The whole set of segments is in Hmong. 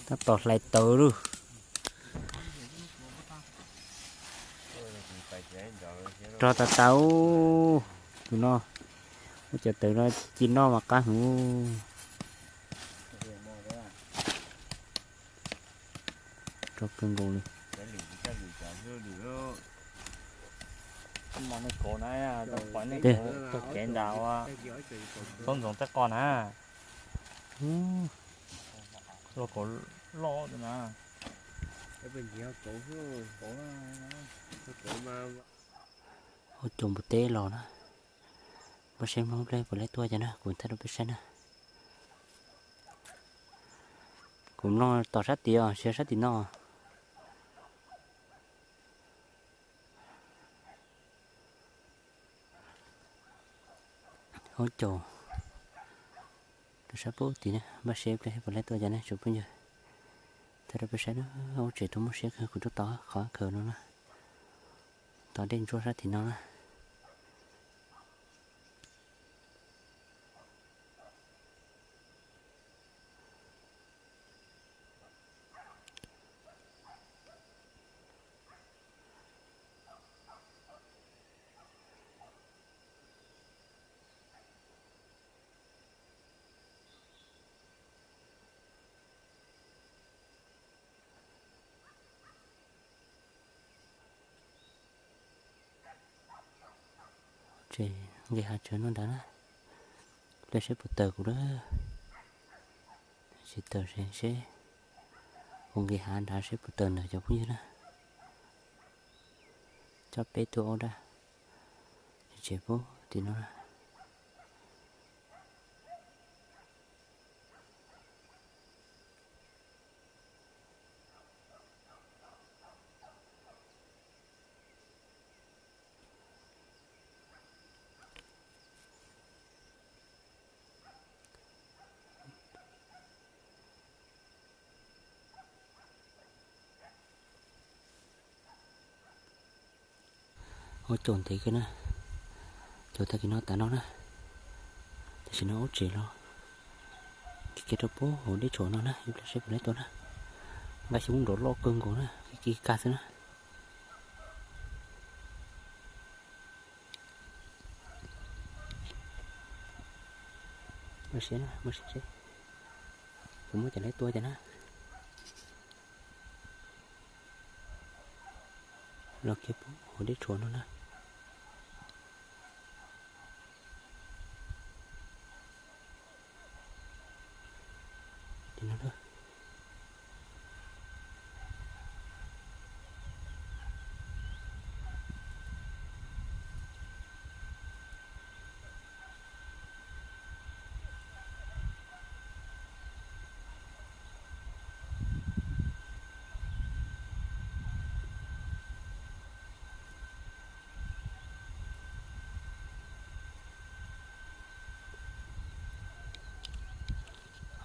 Tab tom hlais taws lawm. Rog tas tas, tus no, ua cov taws no ci noj mas qab heev. Rog kawg nkaus li. Tau kev nram ua Txob Ntxoov tej qos na. Luaj kauv loj na. Ua caum npua teb los na. Npaj seb Hmoob Nplog puas laib tuaj cov na, kuv thaij rau peb saib na. Kuv mloog tom sab tid os, sab tim no. Ua caum rau sab pub tid na, npaj seb Nplog puas laib tuaj cov na tsoom phooj ywg. Thaij rau peb saib na, ua tsev tuaj muaj siab kawg, kuv tuaj tau qhov khaws no na. Tau dej ntsuab sab tim no na. Ces nqis hav tsawv no nrad na. Pliag seb puas tawm kuv lawm. Tsis tawm seb, seb, kuv nqis hav nrad seb puas tawm ntawm cov phooj ywg na. Coj peb tuaj ua dab tsev pub tim no na. Ua caum ntev kawg na, caum tag kis no tas no na. Tam sim no ua tsev los kiag rau pub hauv dej tshuam no na, ib pliag seb puas laib tuaj na. Nqa xyoob nrov loj kawg nkaus na, kiag kag xwb na. Npaj seb na, npaj seb seb puas muaj cov laib tua cov na. Los kiag pub hauv dej tshuam no na. Li no na.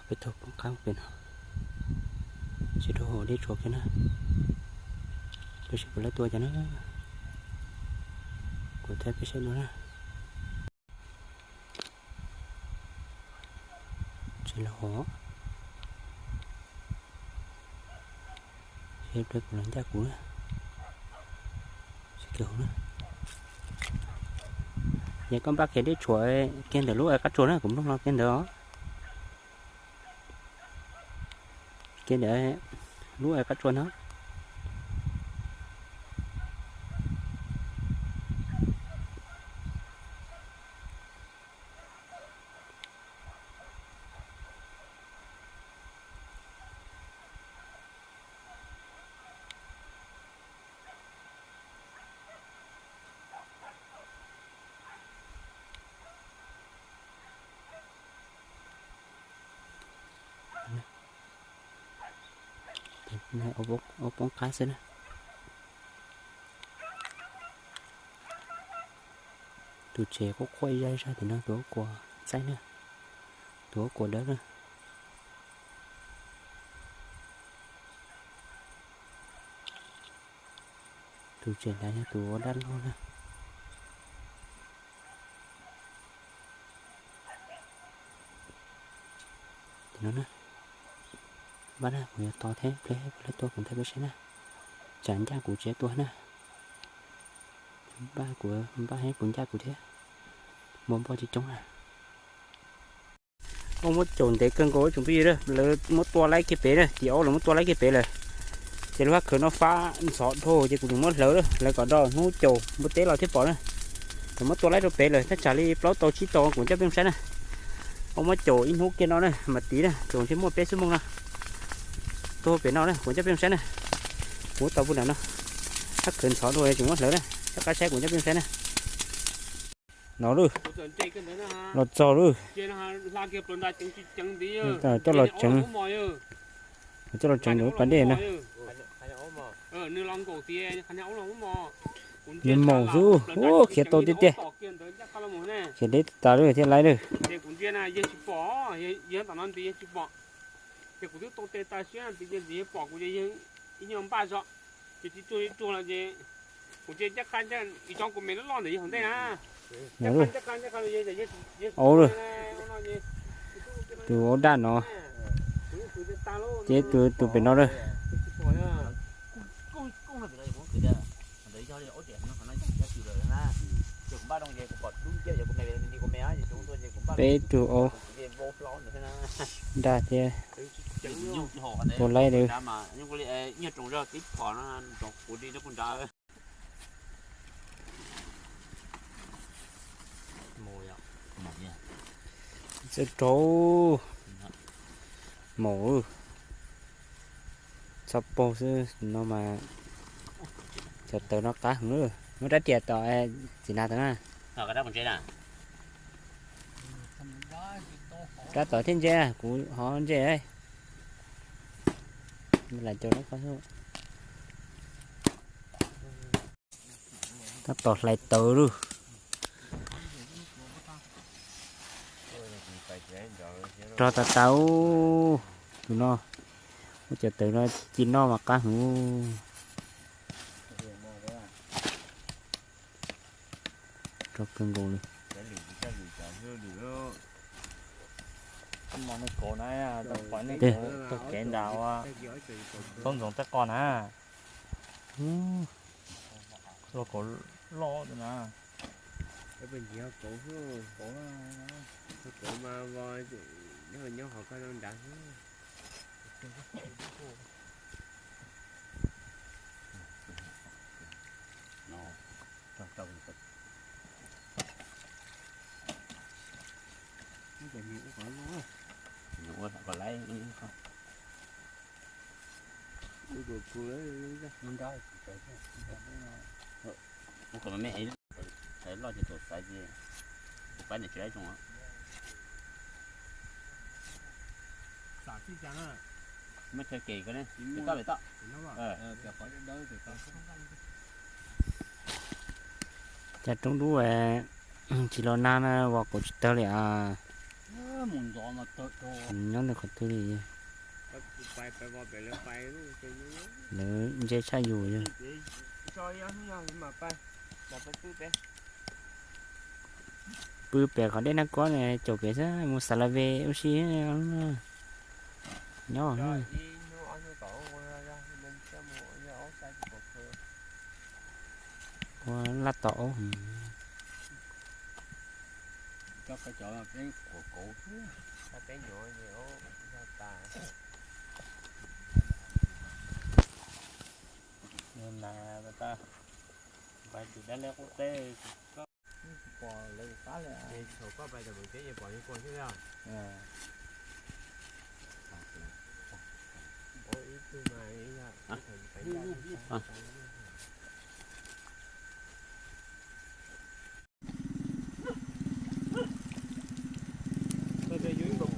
Peb taug poob qab pem no, tsis rau hauv dej tshuam kiag na. Peb seb puas laib tua cov na, kuv thaij peb saib dua na. Tsis los hauv, seb pliag kuv los ncaj kuv na. Tsis kiag hauv na. Yog koj npaj kiag dej tshuam kiag ntawm lub qab tsuas na, kuv mloog los kiag ntawd. Kiag ntawm lub qab tsuas no. Ua poob qab xwb na. Tus tsev quaj quaj ib zaj ib zaj tim no, tus ua kuas txaij na, tus ua kuas dawb na. Tus tsev ntawd yog tus ua dab laug na. Tim no na. Npaj na, kuv yuav tos thiab, pliag lawv tuaj kuv thaij peb saib na. Tsam ncaj kuv tsis tua na. Npaj kuv, npaj thiab puas ncaj kuv thiab. Npaj npoj coob coob na. Ua muab caum ntev kawg nkaus tsoom phooj ywg, lawv muab tua laib kiag pem na, tim aub lawv muab tua laib kiag pem lawm. Ces lub hab khawv no fab ntxhov dhau ces kuv tseem muab hlawv lawm, lawv kom do hnub caum npua teb los thiaj pom na. Lawv muab tua laib rau pem lawm, thaj tsam li plaub tau tsib tau kuv coj peb mus saib na. Ua muab caum ib hnub kiag no na mas tiv na, caum ntshe muaj peb xuab moos no. Tuag pem no na, kuv coj peb mus saib na. Kuv tau puag nram no, hab khawv ntxhov dhau tseem muab hlawv na, coj qab saib kuv coj peb mus saib na. No lawm, los txog lawm. Coj los tseev, coj los tseev ntawm pas dej na. Nws maum xwb, khiav tau tiag tiag. Khiav deb tas lawm thiaj laib lawm. Aub, tus aub daj no, ces tus pem no lawm. Peb tug aub daj thiab. Tua laib lawm. Txawj rau, maum, txhob paug xwb no mas. Cov tawv no qab heev lawm, muab rab riam tom txiv nas tawm na. Rab tom thiaj ntse, kuv ho ntse. Lam caum rab ko xwb. Tab tom hlais tawv lawm. Rog tas tas ub, tus no, ub, cov tawv no ci noj mas qab heev. Rog kawg nkaus li. Taug kev nram ua txhob ntxoov tej qos na. Ua kauv loj na. Kauv mas nyob hauv koj nrad xwb. Ua kom me es loj ces txaus xaiv ces kuv pab niam tsis laib zoo. Muab chaw kem ko ne, pem toj pem toj. Cas roob dub tsis los nag na, vos kauv tsis tawg li as. Nyob ntawm qhov twg li. Lawv ntse tshaj yus. Pw pem qhov dej nag kuab ne, caum pem xwb, mus xav la ve ua si nyob. Ua laj tom aub.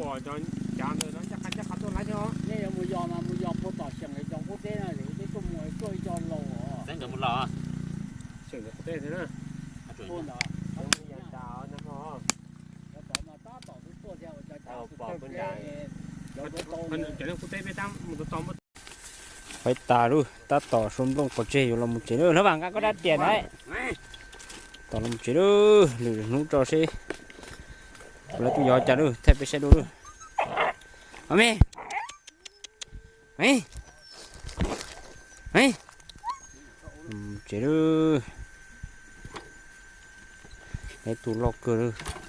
Pom cov cav ntawd no ncaj qha ncaj qha tuaj laib thiab. Nej yuav mus yos mas mus yos puag tom seem cov qub teb na, teb tuaj mus tuaj ib co laus. Teb nkawd mus los. Seem cov qub teb thiab na. Cov qub teb peb tab mus tau tau. Faib tas lawm, tab tom suav nplooj pov tseg yuav los mus tsev lawm, hlab vas nqa koj dab riam na. Tom los mus tsev lawm, lwm hnub tso seb lawv tuaj yos cas lawm, thaij peb saib dua lawm. Os me. Ej, ej, tsev lawm. Peb tus loj kawg lawm.